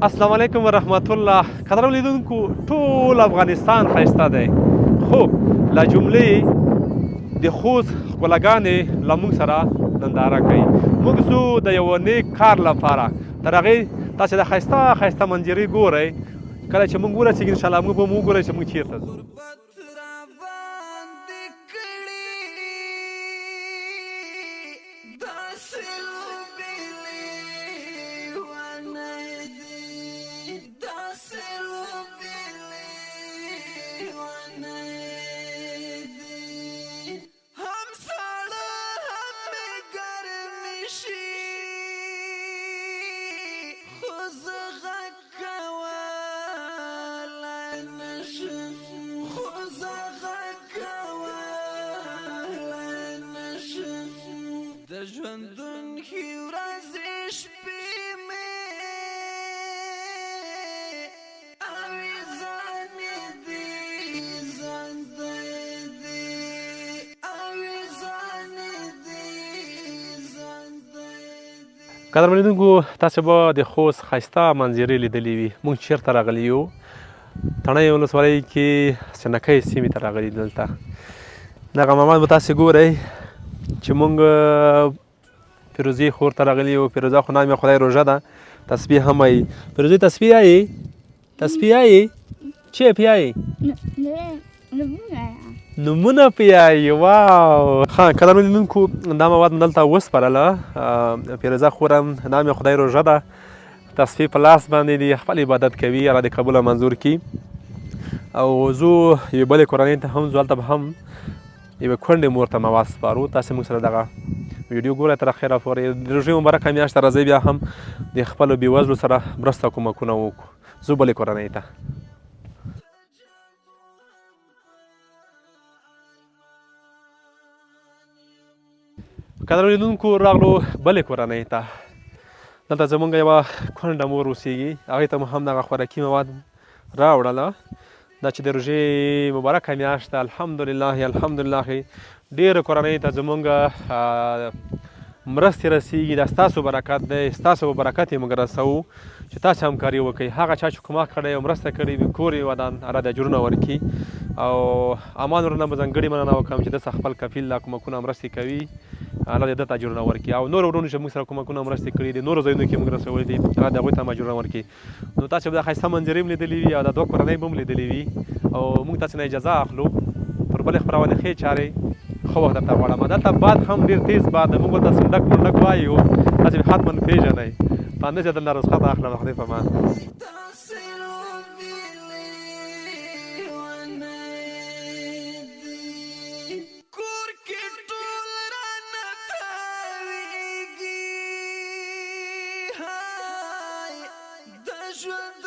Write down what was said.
السلام علیکم ورحمت الله. قدرمن لیدونکو، ټول افغانستان ښایسته دی، خو له جملې د خوست ښکلاګانې له موږ سره ننداره کوي. موږ ځو د یوه نیک کار لپاره. تر هغې تاسې د ښایسته ښایسته منظرې ګورئ. کله چې موږ ورسېږو، انشاءالله موږ به مو وګورئ چې موږ چېرته ځو. ژوندون ښې ورځې شپې مې اویزانې دي، ځاندی دي، اویزانې دي، ځاندی دي. قدرمن لیدونکو، تاسو به د خوست ښایسته منظرې لیدلې وي. موږ چېرته راغلي یو؟ تڼۍ ولسوالۍ کې سنکۍ سیمې ته راغلي. دلته دغه مامان به تاسې ګورئ چې موږ فیروزې خور ته راغلي یو. فیروزه خو نام خدای روژه ده، تسبیح هم وایي. فیروزې، تسبیح وایي؟ تسبیح وایي؟ چې پیایي نمونه پیایي. واو، ښه. قدرمن لیدونکو، دا مواد مې دلته وسپارله. فیروزه خور هم نام خدای روژه ده، تسبیح په لاس باندې دی، خپل عبادت کوي. الله دې قبول او منظور کړي. او زه یوې بلې کورنۍ ته هم ځو، هلته به هم یوې کونډې مور ته مواد سپارو. تاسې موږ سره دغه ویډیو ګورئ تر اخره پورې. د روژې مبارکه میاشت راځئ، بیا هم د خپلو بېوزلو سره مرسته او کومکونه وکړو. ځو بلې کورنۍ ته. قدرمن لیدونکو، راغلو بلې کورنۍ ته. دلته زمونږ یوه کونډه مور اوسېږي، هغې ته مو هم دغه خوراکي مواد راوړله. دا چې د روژې مبارکه میاشت ده، الحمدلله الحمدلله، ډېرو کورنۍ ته زمونږ مرستې رسیږي. دا ستاسو برکت دی، ستاسو په برکت یې موږ رسوو چې تاسو همکاري وکړئ. هغه چا چې کومک کړی او مرسته کړې وي، کور یې ودان، الله دې اجرونه ورکړي. او امان ورونه به ځانګړې مننه وکړم چې ده خپل کفیل دا کومکونه مرستې کوي، الله دې ده ته اجرونه ورکړي. او نور ورونو چې موږ سره کومکونه مرستې کړي دي، نورو ځایونو کې موږ رسولي دي، الله دې هغوی ته هم اجرونه ورکړي. نو تاسو به دا ښایسته منظرې هم لیدلې وي او دا دوه کورنۍ به هم لیدلې وي. او موږ تاسو نه اجازه اخلو. تر بلې خپرونې ښې چارې، ښه وخت درته غواړم. دلته باد هم ډېر تیز باد دی، موږ ورته سندک منډک وایو، تاسو یې حتما پېژنئ. په همدې ځای درنه رخصت اخلم. خدای په امان. داسې لوبې لیونی دي، کور کې ټول رانه تاویږي، های د ژوند